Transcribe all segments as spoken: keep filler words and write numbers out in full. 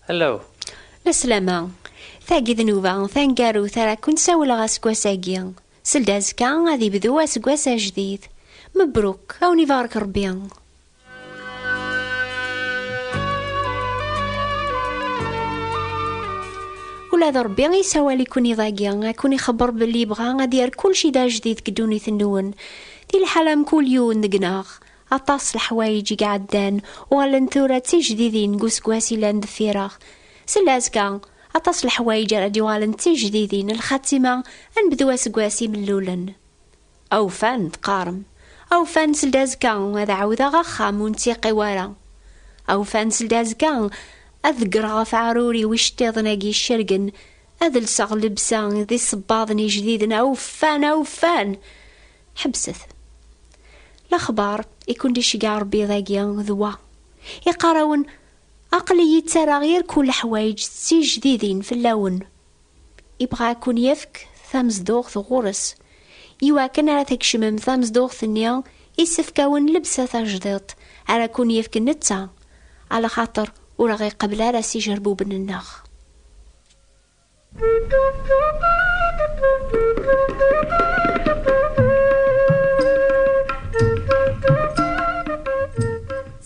Hello. Leslama. Tagi d nnuba taneggarut ara ken-sawleɣ aseggas-agi. Seld azekka ad ibdu aseggas ajdid. Mebruk, a wen-ibarek Rebbi. Ula d Rebbi isawal-iken iḍ-agi, ad ken-ixebber belli yebɣa ad yerr kulci d ajdid deg ddunit-nwen. Di lḥala mkul yiwen deg-neɣ, aṭas leḥwayeǧ i iɛeddan uɣalen tura d tijdidin deg useggas yellan deffir-aɣ. Seld azekka, aṭas leḥwayeǧ ara d-yuɣalen d tijdidin, lxatima ad nebdu aseggas imellulen. Awfan, teqqarem. Awfan seld azekka ad ɛawdeɣ axxam ur nettiqi wara. Awfan seld azekka ad ḍeggreɣ ɣef ɛrur-iw iceṭṭiḍen-agi icergen, ad lseɣ llebsa d isebbaḍen ijdiden. Awfan, awfan! Ḥebset. Lexbar i ken-d-iceggeɛ Rebbi dagi d wa. Iqqar-awen, aql-iyi ttarraɣ irkul leḥwayeǧ d tijdidin fell-awen. Ibɣa ad ken-yefk tamezduɣt ɣur-s. Iwakken ara tkecmem tamezduɣt-nni, isefk-awen llebsa tajdiṭ ara ken-yefk netta, alaxaṭer ur aɣ-iqebbel ara s ijerbuben-nneɣ.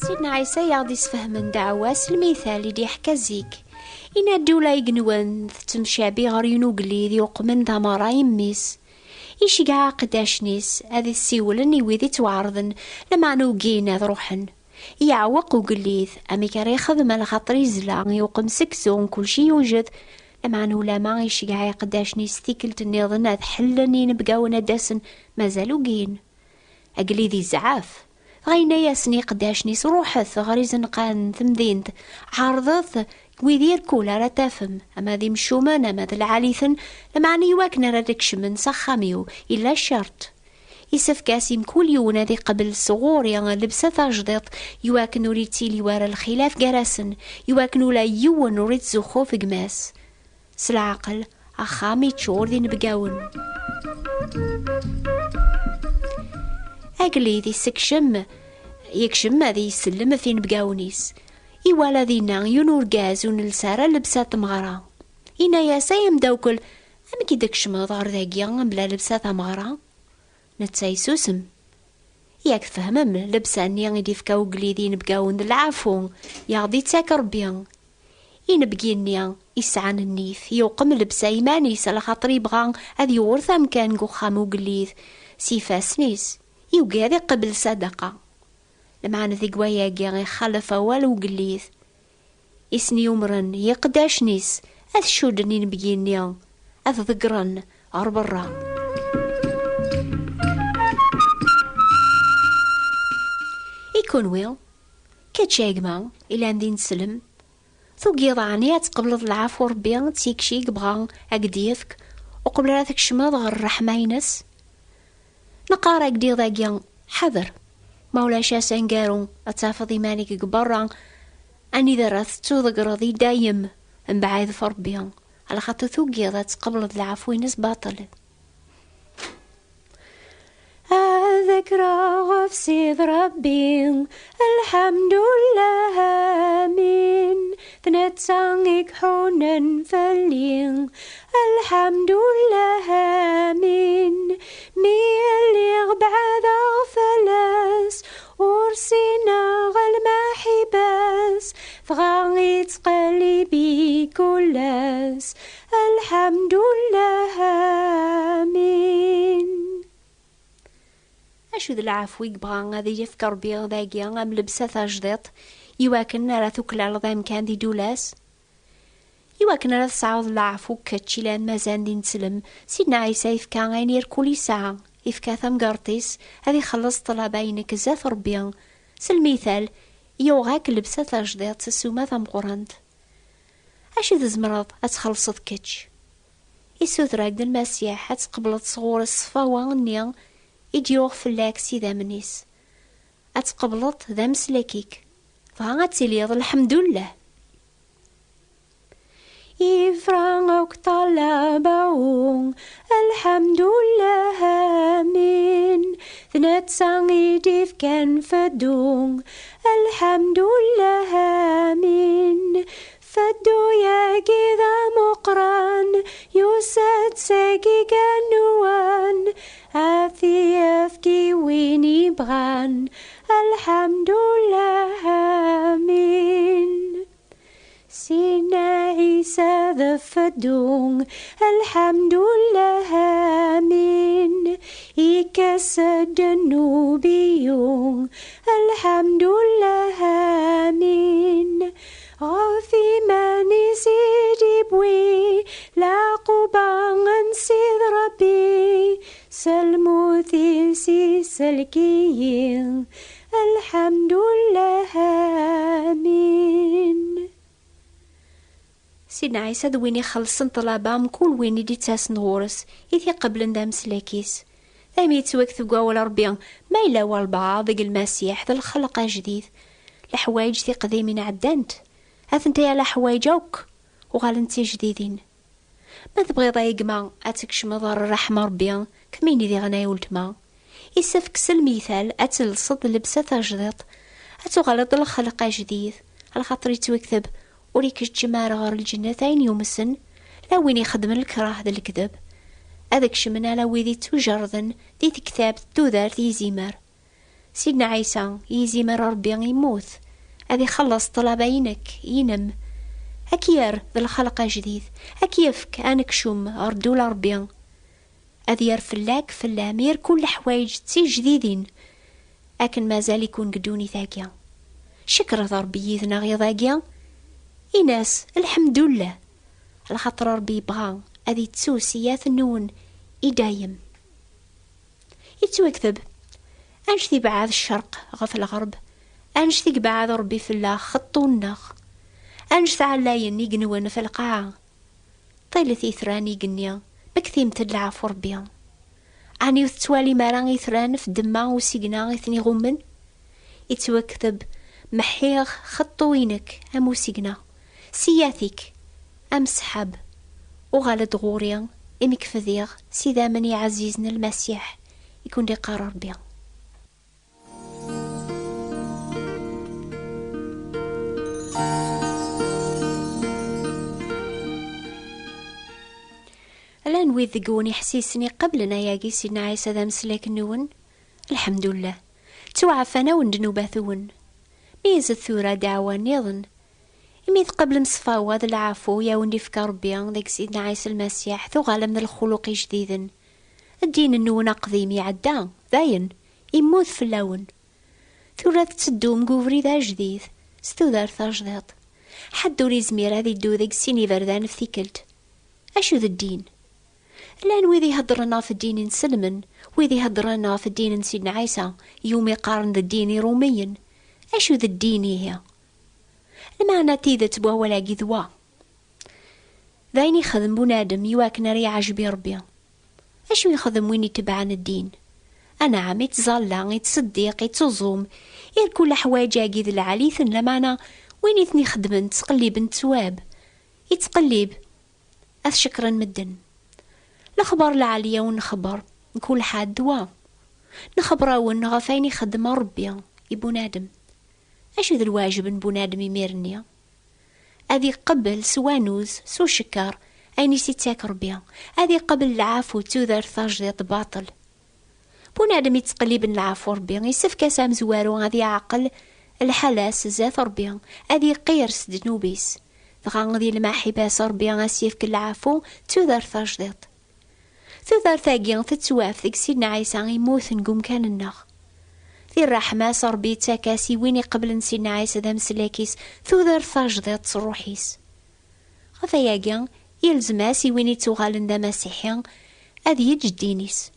Sidna Ɛisa i aɣ-d-isfehmen ddeɛwa s lmital i d-iḥka zik. Yenna-d ula igenwan tettemcabi ɣer yiwen ugellid yuqmen d ameɣra i mmi-s. Iceggeɛ aqeddacen-is ad issiwlen i wid ittwaɛerḍen, lameɛna ugin ad ruḥen. Iɛewweq ugellid amek ara yexdem, alaxaṭer izla yuqem seksu, kulci yewjed, lameɛna ulama iceggeɛ iqeddacen-is tikkelt nniḍen ad ḥellen inebgawen ad d-asen, mazal ugin. Agellid izɛef, dɣa yenna-yasen i iqeddacen-is, ruḥet ɣer izenqan n temdint, ɛerḍet deg wid irkul ara tafem, ama d imcumen, ama d lɛali-ten, lameɛna iwakken ara d-kecmen s axxam-iw, illa ccerṭ. Isefk-as i mkul yiwen ad iqbel sɣur-i llebsa tajdiṭ, iwakken ur ittili wara lxilaf gar-asen, iwakken ula yiwen ur ittzuxxu f gma-s. S leɛqel, axxam iččur d inebgawen. Agellid issekcem, yekcem ad isellem ɣef inebgawen-is. Iwala dinna yiwen urgaz ur nelsi ara llebsa n tmeɣra. Yenna-yas, ay amdawkel, amek i d-tkecmeḍ ɣer dagi mebla llebsa tameɣra? Netta yessusem. Yak tfehmem, llebsa-nni i d-ifka ugellid i inebgawen d lɛafu i aɣ-d-ittak Rebbi. Inebgi-nni yesɛan nnif, yuqem llebsa iman-is, alaxaṭer yebɣa ad yewret amkan deg uxxam ugellid s yifassen-is, yugi ad iqebbel sadaqa. Lameɛna deg wayagi ixalef awal ugellid. I sen-yumren yiqeddacen-is ad cudden inebgi-nni, ad ḍeggren ɣer berra. I kunwi, kečč a gma ilan d ineslem, tugiḍ ɛni ad tqebleḍ lɛafu Rebbi d tikci i yebɣa ad k-d-yefk uqbel ara tkecmeḍ ɣer ṛṛeḥma-ines? Neqqar-ak-d iḍ-agi, ḥader, ma ulac ass aneggaru ad tafeḍ iman-ik deg berra, anida ara tettuḍeggreḍ i dayem, mbeɛd ɣef Rebbi, alaxaṭer tugiḍ ad tqebleḍ lɛafu-ines baṭel. Ad kkreɣ ɣef Sid Rebbi, lḥemdullah, amin, d netta i iḥunen fell-i, lḥemdullah, amin, mi lliɣ beɛdeɣ fell-as, ur ssineɣ lmaḥiba-s, dɣa ittqellib-i kul ass, lḥemdullah, amin. Acu d lɛafu i yebɣa ad yefk Rebbi dagi am lebsa tajdiṭ, iwakken ara tuklaleḍ amkan di ddula-s? Iwakken ara tesɛuḍ lɛafu kečč ilan mazal d ineslem, Sidna Ɛisa yefka ayen irkul yesɛa, yefka tamgerṭ-is ad ixelleṣ ṭṭlaba-inek zdat Rebbi. S lmital, yuɣ-ak llebsa tajdiṭ s ssuma tameqqrant. Acu tzemreḍ ad txellṣeḍ kečč? Issuter-ak-d Lmasiḥ ad tqebleḍ sɣur-s ṣṣfawa-nni i d-yuɣ fell-ak s idammen-is. Ad tqebleḍ d ameslak-ik, dɣa ad tiliḍ lḥemdullah. Ifra akk ṭṭalaba-w, lḥemdullah, amin, d netta i d-ifkan feddu, lḥemdullah, amin, f Feddu-yagi d amuqran, yusa-d seg igennuwen, ad t-yefk i win ibɣan, lḥemdullah, amin. Sidna Ɛisa d feddu, lḥemdullah, amin. Ikkes-d nnub-iw, lḥemdullah, amin. Ɣef iman-is i d-iwwi lɛaquba n Ssid Ṛebbi, s lmut-is isellek-iyi, lḥemdullah, amin. Sidna Ɛisa d win ixellṣen ṭṭlaba mkul win i d-ittasen ɣur-s, i t-iqeblen d ameslak-is. Daymi yettwakteb deg wawal Ṛebbi, ma yella walbeɛḍ deg Lmasiḥ d lxelq ajdid. Leḥwayeǧ tiqdimin ɛeddant, atenti ala leḥwayeǧ akk uɣalent d tijdidin. Ma tebɣiḍ ay gma ad tkecmeḍ ɣer ṛṛeḥma Ṛebbi, kemmini diɣen ay weltma. Isefk s lmital ad telseḍ llebsa tajdiṭ, ad tuɣaleḍ d lxelq ajdid, lxaṭer yettwakteb, ur ikeččem ara ɣer lǧennet ayen yumsen, la win ixedmen lekrah d lekdeb. Ad kecmen ala wid ittujerrden di tektabt tudert yizimer. Sidna Ɛisa, yizimer Ṛebbi, immut, ad ixelleṣ ṭṭlaba-inek, inem. Ad k-yerr d lxelq ajdid, ad k-yefk anekcum ɣer ddula Ṛebbi. Ad yerr fell-ak, fell-am, irkul leḥwayeǧ d tijdidin, akken mazal-iken deg ddunit-agi. Cekret Ṛebbi yid-neɣ iḍ-agi, in-as, lḥemdullah, lxaṭer Ṛebbi yebɣa ad ittu s iyat-nwen i dayem. Yettwakteb, anect ibɛad ccerq ɣef lɣerb, anect i yebɛad Ṛebbi fell-aɣ xeṭṭu-nneɣ, anect ɛlayen igenwen f lqaɛa. Ṭilet itran igenni, mektimt-d leɛfu Ṛebbi. Ɛni ur tettwalim ara itran f ddemma usigna i ten-iɣummen? Yettwakteb, meḥḥiɣ xeṭṭu-inek am usigna, s iyat-ik am ssḥab. Uɣal-d ɣur-i, imi k-fdiɣ s idammen iɛzizen n Lmasiḥ, i kun-d-iqqar Ṛebbi. Llan wid deg-wen iḥessisen iqeblen ayagi Sidna Ɛisa d ameslak-nwen? Lḥemdullah. Ttwaɛfan-awen ddnubat-nwen. Meyyzet tura ddeɛwa nniḍen. Imi tqeblem ṣṣfawa d lɛafu i awen-d-ifka Ṛebbi deg Sidna Ɛisa Lmasiḥ, tuɣalem d lxuluq ijdiden. Ddin-nwen aqdim iɛedda, dayen, immut fell-awen. Tura tetteddum deg ubrid ajdid, s tudert tajdiṭ. Ḥedd ur izmir ad iddu deg sin iberdan f tikkelt. Acu d ddin? Llan wid iheddren ɣef ddin inselmen, wid iheddren ɣef ddin n Sidna Ɛisa, iwumi qqaren d ddin iṛumiyen. Acu d ddin ihi? Lmeɛna n tidet n wawal-agi d wa. D ayen ixdem bunadem iwakken ara yeɛjeb i Ṛebbi. Acu yexdem win itebɛen ddin? Anɛam, ittẓalla, ittṣeddiq, ittuẓum, irkul leḥwayeǧ-agi d lɛali-ten, lameɛna win i ten-ixeddmen ttqelliben ttwab. Ittqellib, ad t-cekkren medden. Lexbar lɛali-a ur nxebber, mkul ḥedd d wa. Nxebber-awen ɣef ayen ixeddem Ṛebbi i bunadem. Acu d lwaǧeb n bunadem imir-nni? Ad iqebbel s wanuz, s ucekker, ayen i s-ittak Ṛebbi. Ad iqebbel lɛafu d tudert tajdiṭ baṭel. Bunadem ittqelliben lɛafu Ṛebbi, isefk-as amezwaru ad iɛqel lḥala-s zdat Ṛebbi, ad iqir s ddnub-is. Dɣa di lmaḥiba-s Ṛebbi a s-yefk lɛafu d tudert tajdiṭ. Tudert-agi tettwaf deg Sidna Ɛisa immuten deg umkan-nneɣ. Di ṛṛeḥma-s Ṛebbi yettak-as i win iqeblen Sidna Ɛisa d ameslak-is tudert tajdiṭ s ṛṛuḥ-is. Ɣef wayagi, yelzem-as i win ittuɣalen d amasiḥi ad yeǧǧ ddin-is.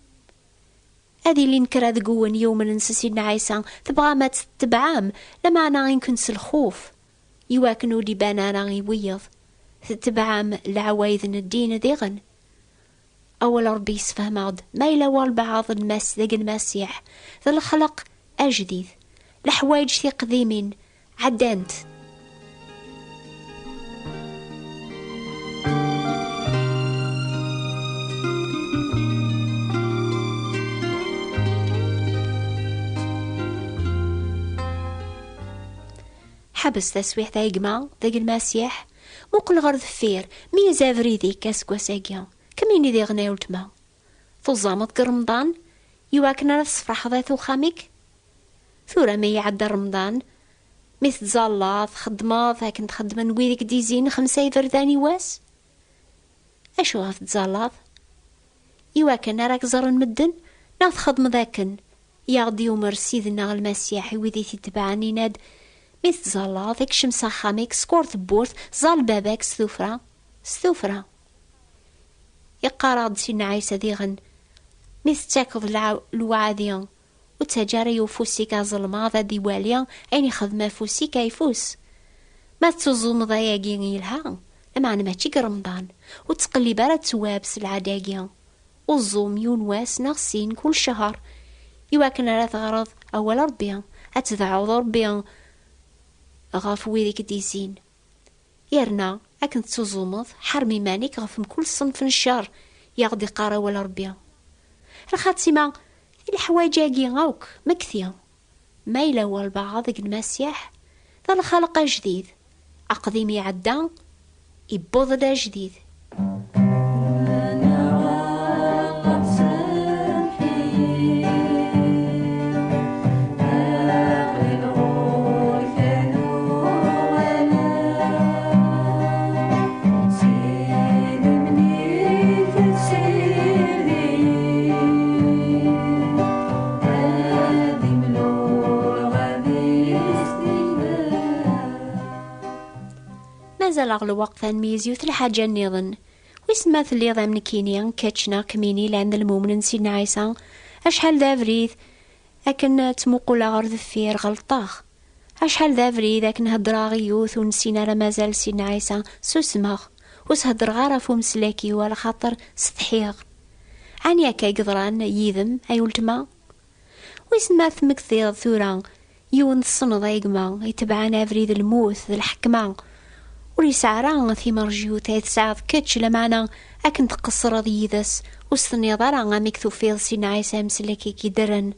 Ad ilin kra deg-wen yumnen s Sidna Ɛisa, tebɣam ad t-tetebɛem, lameɛna inken s lxuf, iwakken ur d-iban ara i wiyeḍ. Tetebɛem leɛwayed n ddin diɣen. Awal Ṛebbi yessefhem-aɣ-d ma yella walbeɛḍ n mas deg Lmasiḥ, d lexleq ajdid. Leḥwayeǧ tiqdimin ɛeddant. Ḥbes taswiḥt ay gma deg Lmasiḥ, Muqel ɣer deffir, meyyez abrid-ik aseggas-agi. Kemmini diɣen ay weltma. Tuẓameḍ deg Remḍan, iwakken ara tessefraḥeḍ at uxxam-ik? Tura mi iɛedda Remḍan, mi tettẓallaḍ, txeddmeḍ akken txeddmen wid i k-d-izzin xemsa iberdan i wass? Acu ɣef tettẓallaḍ? Iwakken ara k-ẓren medden, neɣ txeddmeḍ akken? I aɣ-d-yumer Ssid-nneɣ Lmasiḥ i wid i t-itebɛen, yenna-d: "Mi tettẓallaḍ, kcem s axxam-ik, skur tewwurt, ẓall baba-k s tuffra, s tuffra." Iqqar-aɣ-d Sidna Ɛisa diɣen: "Mi tettakeḍ lɛa-, lewɛadi, ur ttaǧǧa ara i ufus-ik aẓelmaḍ ad iwali ayen ixdem afus-ik ayeffus." Ma tettuẓumeḍ ayagi yelha, lameɛna mačči deg Remḍan, ur ttqellib ara ttewwab s lɛada-agi. Uẓum yiwen wass neɣ sin kul ccher, iwakken ara teɣreḍ awal Ṛebbi, ad tedɛuḍ Ṛebbi ɣef wid i k-d-izzin. Yerna, akken tettuẓumeḍ, ḥerm iman-ik ɣef mkul ṣṣenf n ccer, i aɣ-d-iqqar awal Ṛebbi. Lxatima, leḥwayeǧ-agi akk, mekti. Ma yella walbeɛḍ deg Lmasiḥ, d lxalq ajdid. Aqdim iɛedda, iwweḍ-d ajdid. Mazal-aɣ lweqt ad nmeyyez yiwet lḥaǧa nniḍen. Wissen ma telliḍ am nekkini, kečč neɣ kemmini llan d lmumnen n Sidna Ɛisa? Acḥal d abrid akken ttmuquleɣ ɣer deffir, ɣelṭeɣ. Acḥal d abrid akken heddreɣ i yiwet ur nessin ara mazal Sidna Ɛisa, susmeɣ, ur s-heddreɣ ara ɣef umeslak-iw, ala xaṭer setḥiɣ. Ɛni akka i yeḍran yid-m, ay weltma? Wissen ma temmektiḍ tura yiwen tessneḍ, ay gma, itebɛen abrid n lmut d lḥekma, ur yesɛi ara timerjut ay tesɛiḍ kečč, lameɛna akken tqeṣṣreḍ yid-s, ur s-tenniḍ ara amek tufiḍ Sidna Ɛisa ameslak i k-iddren.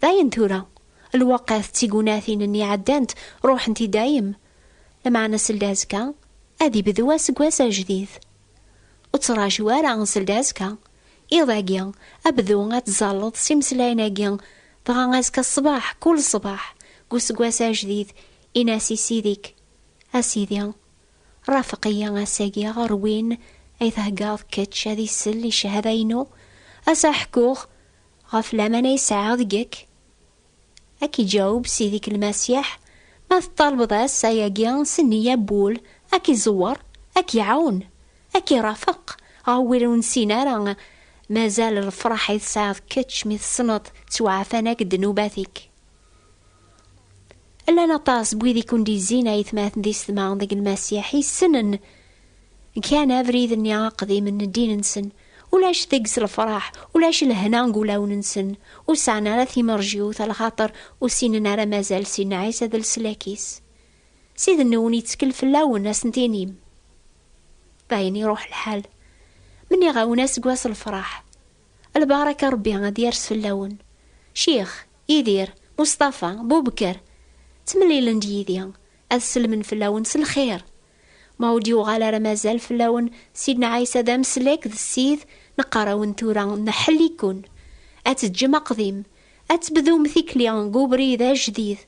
Dayen tura, lweqt d tigunatin-nni ɛeddant, ruḥent i dayem. Lameɛna seld azekka, ad ibdu aseggas ajdid. Ur ttraǧu ara seld azekka. Iḍ-agi, abdu ad tẓalleḍ s imeslayen-agi, dɣa azekka ṣṣbeḥ, kul ṣṣbeḥ, deg useggas ajdid, in-as i Sidi-k: "A Sidi, rafeq-iyi ass-agi ɣer win ay theggaḍ kečč ad isel i ccahada-inu, ad s-ḥkuɣ ɣef laman ay sɛiɣ deg-k." Ad k-iǧaweb Sidi-k Lmasiḥ, ma teṭṭalbeḍ-as ayagi s nniya n wul, ad k-iẓewwer, ad k-iɛawen, ad k-irafeq, ɣer wid ur nessin ara mazal lefraḥ ay tesɛiḍ kečč mi tessneḍ ttwaɛfan-ak ddnubat-ik. Llan aṭas n wid i ken-d-izzin, ay atmaten d isetma deg Lmasiḥ, yessnen kan abrid-nni aqdim n ddin-nsen. Ulac deg-s lefraḥ, ulac lehna deg ulawen-nsen. Ur sɛan ara timerjut, alaxaṭer ur ssinen ara mazal Sidna Ɛisa d leslak-is. Ssid-nwen yettkel fell-awen, ad sen-tinim. Dayen iruḥ lḥal. Menniɣ-awen aseggas lefraḥ. Lbaraka Rebbi ad yers fell-awen. Ccix, Yidir, Mustafa, Bubekker, ttemlilen-d yid-i, ad sellmen fell-awen s lxir. Ma ur d-yuɣal ara mazal fell-awen Sidna Ɛisa d ameslak d Ssid, neqqar-awen tura nḥelli-ken. Ad teǧǧem aqdim, ad tebdum tikli deg ubrid ajdid,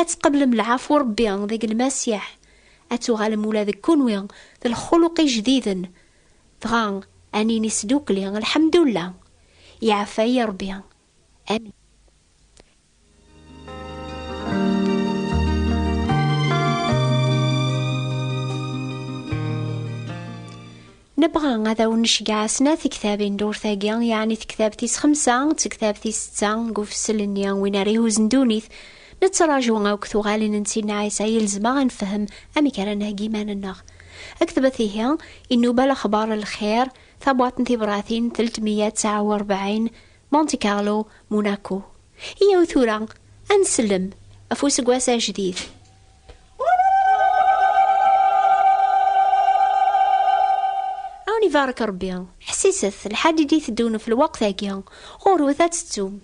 ad tqeblem lɛafu Rebbi deg Lmasiḥ, ad tuɣalem ula d kunwi d lxuluq ijdiden, dɣa ad nini s dukli: "Lḥemdullah, iɛfa-yi Rebbi." Amin. Nebɣa ad awen-nceggeɛ snat tektabin durt-agi, yeɛni tektabt tis xemsa d tektabt tis setta deg ufessel-nni Win ara ihuzen ddunit. Nettraǧu akk tuɣalin n Sidna Ɛisa, yelzem-aɣ ad nefhem amek ara nheggi iman-nneɣ. Ktbet ihi i nnuba Lexbar n Lxir, tabwaṭ n tibratin telt meyya tesɛa u rebɛin, Monte Carlo, Monaco. Iyaw tura, ad nsellem ɣef useggas ajdid. Awen ibarek Rebbi. Ḥsiset, lḥad i d-iteddun f lweqt-agi. Ɣurwet ad tettum.